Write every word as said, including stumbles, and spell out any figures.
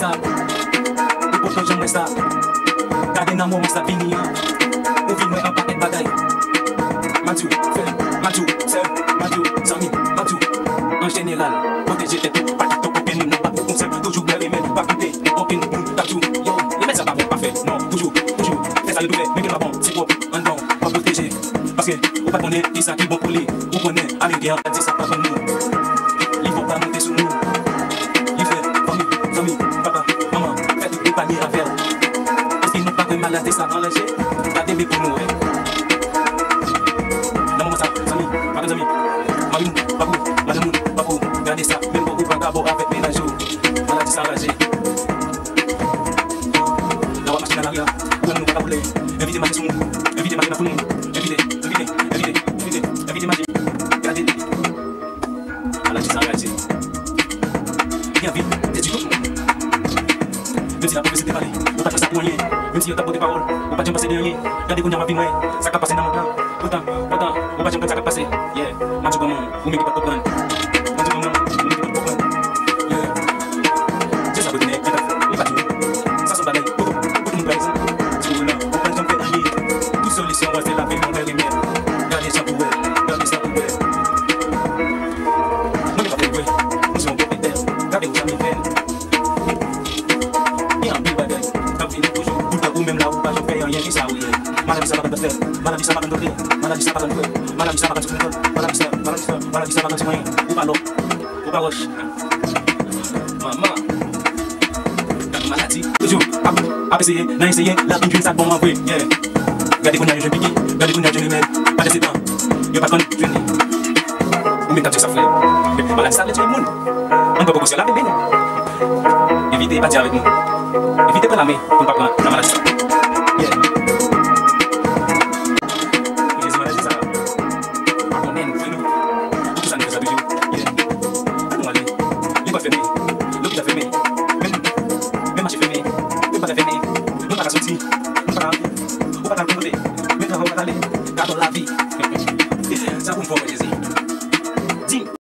Ou poko janm wè sa. Gade nan moman sa vini an, ou vin wè yon pakèt bagay. M a di w, frè m, m a di w, sè m, m a di w, zanmi m, m a di w. An jeneral, pwoteje tèt ou, pa kite okenn moun nan bat ou konsèy. Toujou bwè remèd, pa koute okenn moun k ap di w, yo, remèd sa pa bon, pa fè. Non, toujou, toujou fè sa yo dwe fè, menm ke l pa bon, se pwòp anndan w, w ap pwoteje. Paske ou pa konnen kisa ki bon pou li. Ou konnen Ameriken an pa di sa pa ban nou. Li fò pa monte sou nou. Li fè fanmi, zanmi, papa, manman, fè tout nou pale avè l. Èske nou pa kwè maladi sa an danje? Gade men pou nou wè. Nan moman sa, zanmi, pa gen zanmi. Mari moun, pa pou, madanm moun, pa pou. Gade sa, menm pou ou pa dabò avèk mennaj ou. Maladi sa raje. Lè w ap mache nan lari a, ou wè moun ou pa ka boule. Evite mache sou moun. Evite mache nan foul moun. Evite, evite, evite, evite, evite mache. Gade. Maladi sa raje. Li anvi detwi tout moun. Menm si laprofesi te pale, ou pa t wè sa pou anyen. Menm si yo t ap pote pawòl, ou pa t janm panse de anyen. Gade kounye a w ap vin wè sa k ap pase nan mond lan. Poutan, poutan, ou pa janm konn sa k ap pase. Yeah, m a di w kòman, ou menm ki pa t konprann. M a di w kòman, ou menm ki pa t konprann. Yeah. Jezi ap retounen, li pa, li pa di w. Sa se yon bagay, poto, poto moun prezan. Si ou la, ou pa janm fè anyen. Tout solisyon w se lave men w wè remèd. Gade sa pou wè, gade sa pou wè. Mwen pa fè vre, mwen se yon pwofetè. Gade ou janm fè. Gen anpil bagay k ap vini toujou. Poutan ou menm la ou pa janm fè anyen, kisa ou ye? Maladi sa pa konn pastè, maladi sa pa konn doktè, maladi sa pa konn frè, maladi sa pa konn siponsò, maladi sa, maladi sa, maladi sa pa konn siponsò. Ou pa lòk, ou pa wòch. Manman, gade maladi. Toujou ap, ap eseye, nan eseye, l ap vin jwenn sa k bon an vre. Yeah. Gade kounye a yo jwenn piki, gade kounye a yo jwenn remèd. Pandan se tan, yo pa t konn jwenn li. Ou menm k ap di sa frè. Maladi sa vle tiye moun. Ann pran prekosyon, lave men nou. Evite pati avèk nou. Evite pran lame pou n pa pran nan maladi sa. Yeah.